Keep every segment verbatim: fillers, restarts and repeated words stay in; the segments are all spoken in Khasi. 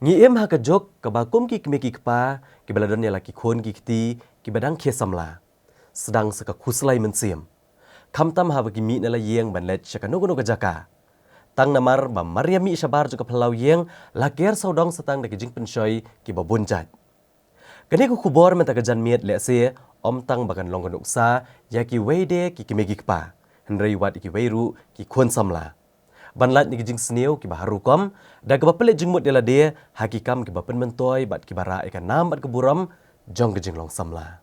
Ngi im ha ka juk kaba kum ki kmie ki kpa kiba la don ïa la ki khun ki kti kiba dang khie samla, sdang sa ka khuslai mynsiem, khamtam haba ki mih na la ïing ban leit sha kano kano ka jaka. Tang namar ba mar ïa mih shabar jong ka phyllaw ïing la ker sawdong sa tang da ki jingpynshoi kiba bun jait. Kane ka khubor mynta ka janmiet lehse ym tang ba kan long ka nuksa ïa kiwei de ki kmie ki kpa, hynrei wat ïa kiwei ruh ki khun samla, ban lait na ki jingsniew kiba har rukom da kaba pynleit jingmut ïa lade ha ki kam kiba pynmyntoi bad kiba rah ïa ka nam bad ka burom jong ka jinglong samla.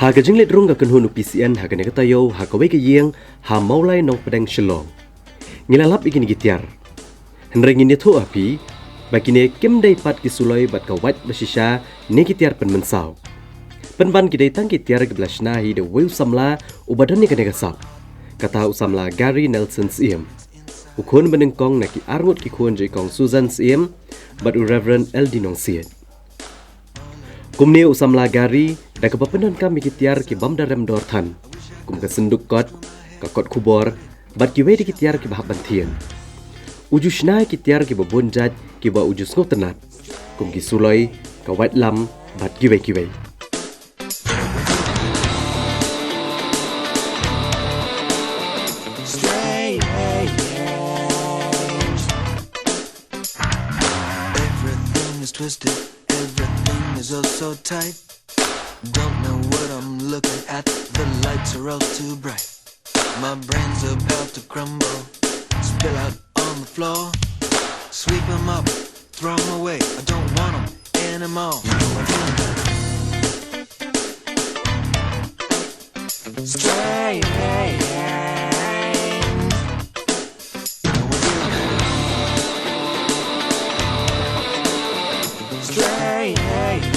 Ha ka jingleit rung ka kynhun u P C N ha kane ka taïew ha kawei ka ïing ha Mawlai Nongpdeng Shillong, ngi la lap ïa kine ki tiar. Hynrei ngin ïathuh ha phi ba kine kim dei pat ki suloi bad ka wait ba shisha ne ki tiar pynmynsaw. Pynban ki dei tang ki tiar kiba la shna hi da uwei u samla uba don ïa kane ka sap, kata u samla Gary Nelson Syiem, u khun banyngkong na ki arngut ki khun jong i Kong Susan Syiem bad u Reverend L D Nongsiej. Kumne u samla Gary da kaba pyndonkam ïa ki tiar ki bym da rem dor than, kum ka synduk kot, ka kot khubor bad kiwei de ki tiar kiba hap ban thied. U ju shna ïa ki tiar kiba bun jait kiba u ju sngewtynnat, kum ki suloi, ka waitlam bad kiwei kiwei. Everything is twisted, everything is oh so tight. Don't know what I'm looking at, the lights are all too bright. My brain's about to crumble, spill out on the floor. Sweep 'em up, throw 'em away, I don't want 'em anymore. Strange. Strange. Strange.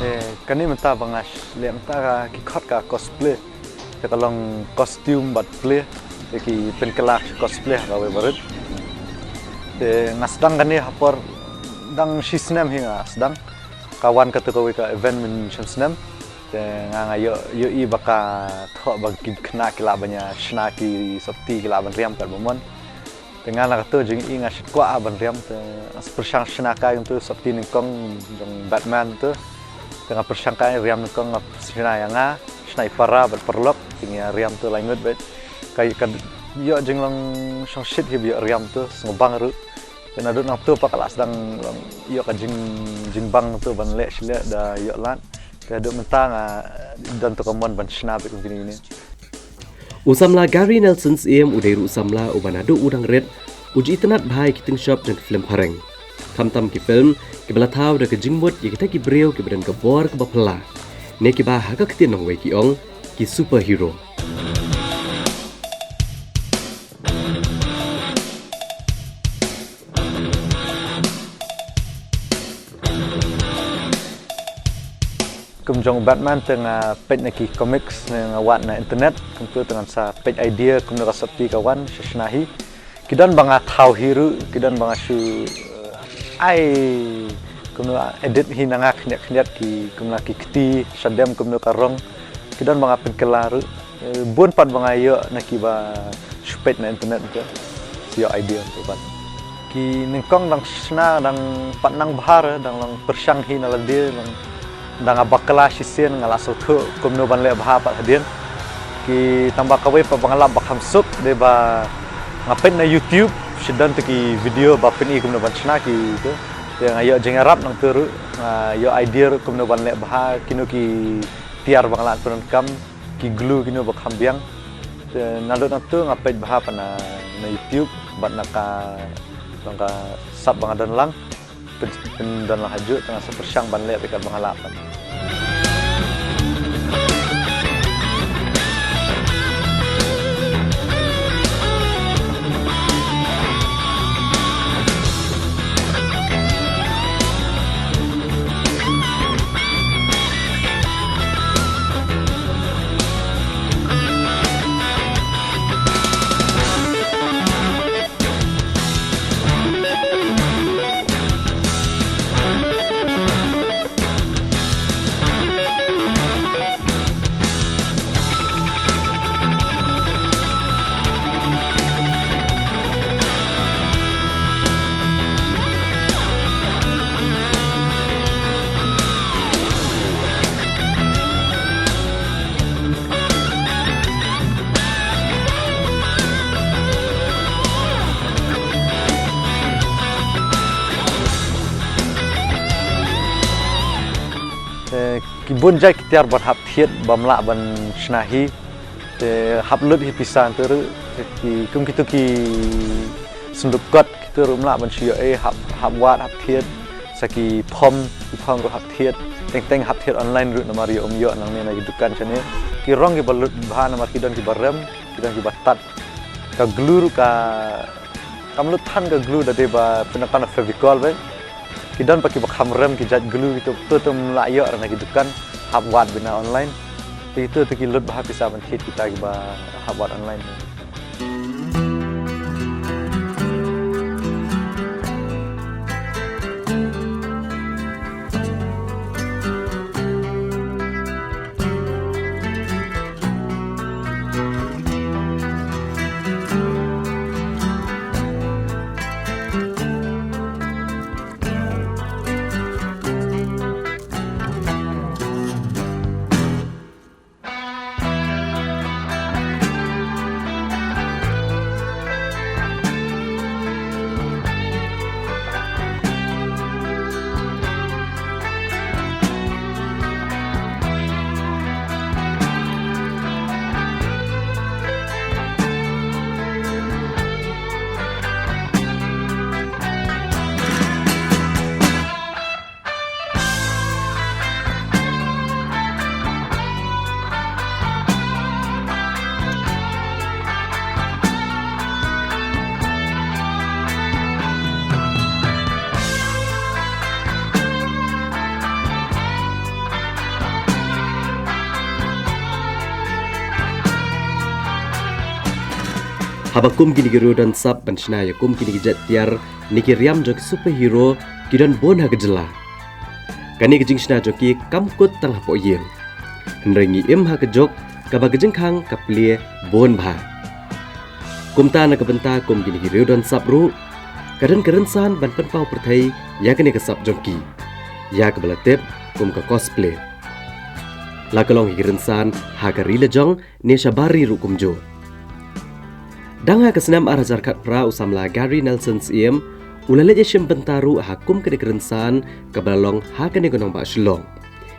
Eh, kane mynta ba nga leh mynta ka ki khot ka cosplay. Te ka long costume bad play. Te ki pynkylla cosplay ha kawei barit. Te nga sdang kane ha por dang shi snem hi nga sdang. Ka wan katu kawei ka event mynshem snem. Te nga nga ïoh, ïohi ba ka thoh ba ki khynnah ki lah ban ïa shna ki sopti, ki lah ban riam katba mon. Te nga na katu jingïohi nga shait kwah ban riam, te nga pyrshang shna kai kumtu sopti nyngkong jong Batman tu. Te nga pyrshang kai riam nyngkong, nga shna ïa nga, shna ïa para bad paralok, te nga riam tu lai ngut bad ka, ka ïoh jinglong shongshit hi ba ïoh riam tu, sngewbang ruh. Te naduh nangtu pat ka la sdang long ïoh ka jing, jingbang tu ban leh shi leh da ïoh lad. Te haduh mynta nga don tu ka mon ban shna bad kum kine kine. U samla Gary Nelson Syiem u dei ruh u samla uba naduh u dang rit u ju itynnad bha ïa ki ktien shop jong ki film phareng, khamtam ki film kiba la thaw da ka jingmut ïa kita ki briew kiba don ka bor kaba phylla, ne kiba ha ka ktien nongwei ki ong ki superhero. Kum jong Batman te nga peit na ki comics ne nga wad na internet, kumtu te ngan sa peit idea kumno ka sopti ka wan sha shna hi. Ki don ba nga thaw hi ruh, ki don ba nga shu, eh, ai kumno edit hi na nga khyndiat khyndiat, ki kumno ki kti shadem kumno ka rong. Ki don ba nga pynkylla ruh. Eh, bun pat ba nga ïoh na kiba shu peit na internet te. Ïoh idea tu pat. Ki nyngkong dang shna dang pat nang bha re, dang long pyrshang hi na lade, dang, dang nga bakla shisien, nga la sngewthuh kumno ban leh bha pat hadien. Ki tang ba kawei pat ba nga lap ba kham suk, dei ba nga peit na YouTube, shu don tu ki video ba pyni kumno ban shna ki tu. Te nga ïoh jingïarap nangtu ruh, nga ïoh idea ruh kumno ban leh bha, kino ki tiar ba nga lah pyndonkam, ki glue kino ba kham biang. Te naduh nangtu nga peit bha pat na, na YouTube bad na ka, na ka sap ba nga don lang. Pyn, pyndon lang hajuh, te nga sa pyrshang ban leh beit katba nga lah pat. Eh, ki bun jait ki tiar ban hap thied bym lah ban shna hi. Te hap lut hi pisa te ruh, ki kum kitu ki synduk kot kitu ruh ym lah ban shu ïoh ei, hap, hap wad, hap thied. Sa ki phom, ki phom ruh hap thied. Teng teng hap thied online ruh namar ïoh ym ïoh nangne na ki dukan shane. Ki rong kiba lut bha namar ki don kiba rem, ki don kiba tad. Ka glue ruh ka, kam lut than ka glue da dei ba pyndonkam Fevicol beit. Ki don pat kiba kham rem ki jait glue kitu, tu tu ym lah ïoh na ki dukan, hap wad beit na online. Te kitu te ki lut bha pisa ban thied kita kiba hap wad online. Haba kum kine ki riew don sap ban shna ïa kum kine ki jait tiar ne ki riam jong ki superhero ki don bun ha ka jylla. Kane ka jingshna jong ki kam kut tang hapoh ïing. Hynrei ngi im ha ka juk kaba ka jingkhang ka plie bun bha. Kumta na ka bynta kum kine ki riew don sap ruh, ka don ka rynsan ban pynpaw pyrthei ïa kane ka sap jong ki, ïa kaba la tip kum ka cosplay. La ka long ïa ki rynsan ha ka ri la jong ne shabar ri ruh kumjuh. Dang ha ka snem ar hajar khatphra u samla Gary Nelson Syiem u la leit ïashim bynta ruh ha kum kane ka rynsan kaba la long ha kane ka nongbah Shillong,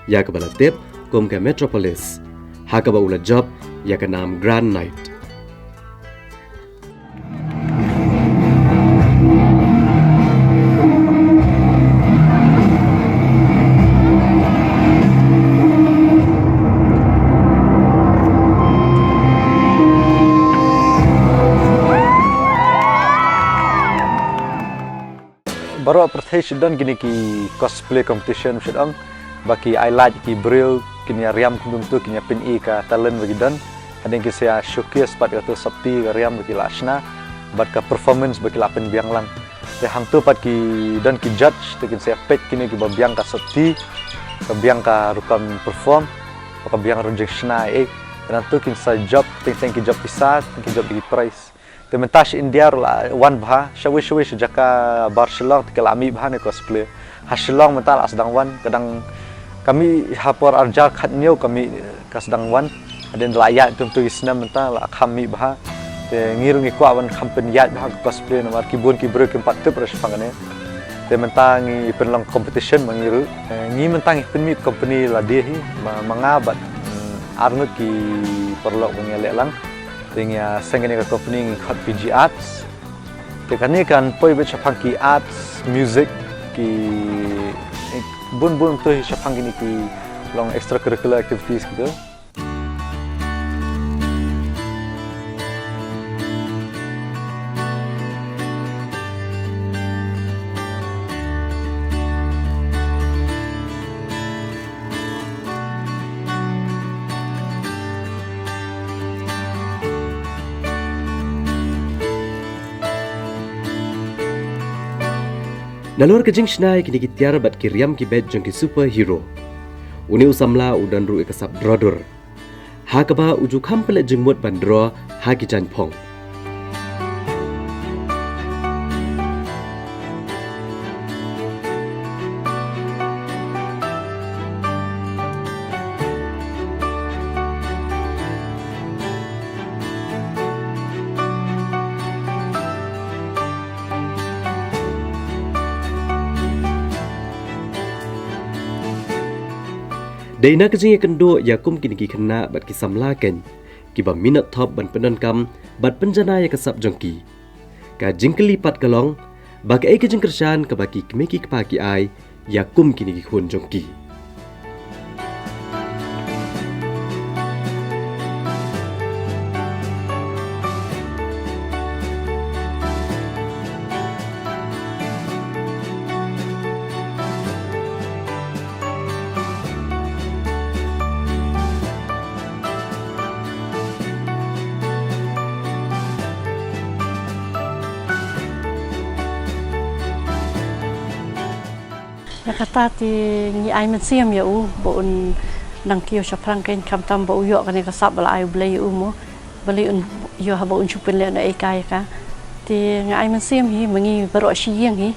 ïa kaba la tip kum ka Metropolis, ha kaba u la jop ïa ka nam Grand Knight. Baroh pyrthei shu don kine ki cosplay competition shu don, ba ki ai lad ki briew, kin ïa riam kumtu, kin ïa pyni ka talent ba ki don. Hadien kin sa ïa showcase pat kato sopti ka riam ba ki la shna bad ka performance ba ki la pynbiang lang. Te hangto pat ki don ki judge, te kin sa ïa peit kine kiba biang ka sopti, ka biang ka rukom perform, ka biang ruh jingshna ei. Te nangto kin sa jop, teng teng ki jop pisa, teng ki jop da ki prize. Te mynta sha India ruh la wan bha, shawei shawei sha jaka bar Shillong te ka la mih bha ne cosplay. Ha Shillong mynta la sdang wan, ka dang ka mih ha por ar hajar khathynñiew ka mih ka sdang wan. Hadien la ïaid kumtu ki snem mynta la kham mih bha. Te ngi ruh ngi kwah ban kham pynïaid bha ka cosplay namar ki bun ki briew kim pat tip ruh shaphang kane. Te mynta ngi pynlong competition ma ngi ruh. Eh, ngi mynta ngi pynmih company lade hi ma, ma nga bad, mm, ar ngut ki paralok ba ngi ïaleh lang. Te ngi ïa seng kane ka company ngi khot P G Arts. Te kane kan poi beit shaphang ki arts, music, ki bun bun tu shaphang kine ki long extracurricular activities kitu. Nalor ka jingshna ïa kine ki tiar bad ki riam ki beit jong ki superhero, une u samla u don ruh ïa ka sap draw dur, ha kaba u ju kham pynleit jingmut ban draw ha ki jaiñphong. Dei na ka jingïakynduh ïa kum kine ki khynnah bad ki samla keiñ kiba minot thop ban pyndonkam bad pynjanai ïa ka sap jong ki. Ka jingkylli pat ka long ba kaei ka jingkyrshan kaba ki kmie ki kpa ki ai ïa kum kine ki khun jong ki. Ïa kata te ngi ai mynsiem ïa u ba un nang kiew shaphrang keiñ, khamtam ba u ïoh kane ka sap ba la ai U Blei ïa u mo. Balei un ïoh haba un shu pynleh na ei ka ïa ka. Te nga ai mynsiem hi ma ngi baroh shi ïing hi.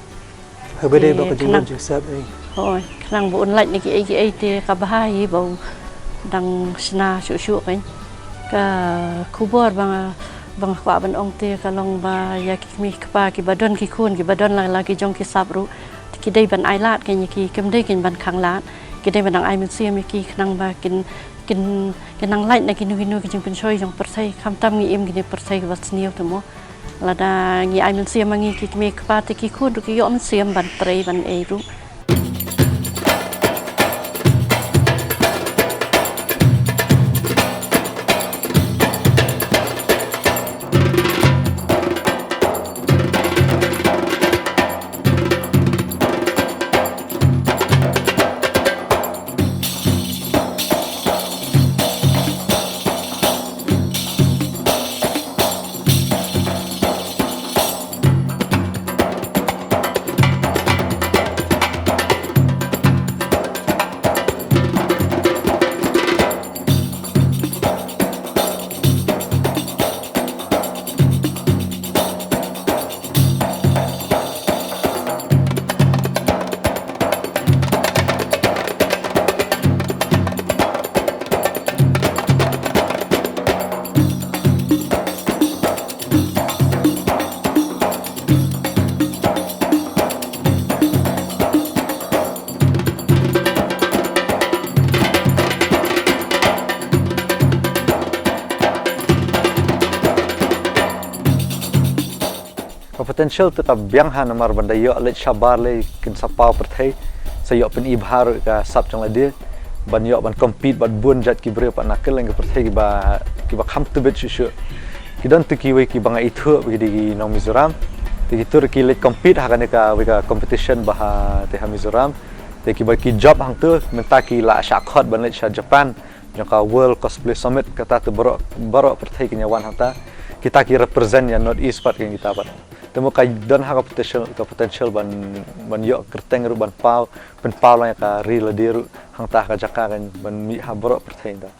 Haba dei ba ka jingdon jingsep ei. Hooid, khnang ba un lait na kiei kiei te ka bha hi ba u dang shna shuh shuh keiñ. Ka khubor ba nga, ba nga kwah ban ong te ka long ba ïa ki kmie ki kpa kiba don ki khun kiba don la la ki jong ki sap ruh, te ki dei ban ai lad keiñ ïa ki, kim dei keiñ ban khang lad. Ki dei ban nang ai mynsiem ïa ki khnang ba kin, kin, kin nang lait na kino kino ki jingpynshoi jong pyrthei, khamtam ngi im kine pyrthei kaba sniew te mo. Lada ngi ai mynsiem ma ngi ki kmie ki kpa te ki khun ruh ki ïoh mynsiem ban trei ban ei ruh. Ka potential te ka biang ha, namar ban da ïoh leit shabar lei kin sa paw pyrthei, sa ïoh pyni bha ruh ka sap jong lade, ban ïoh ban compete bad bun jait ki briew pat na kylleng ka pyrthei kiba, kiba kham tbit shuh shuh. Ki don te kiwei kiba nga ithuh ba ki dei ki nong Mizoram. Te kito ruh ki leit compete ha kane kawei ka competition ba ha te ha Mizoram. Te kiba ki jop hangto mynta ki la shah khot ban leit sha Japan jong ka World Cosplay Summit, kata te baroh, baroh pyrthei kin ïa wan hangta. Kita ki represent ïa North East pat, kin kita pat. Te mo ka don ha ka potential, ka potential ban, ban ïoh kyrteng ruh ban paw, pynpaw lang ïa ka ri lade ruh hangta ha ka jaka kan ban mih ha baroh pyrthei hangta.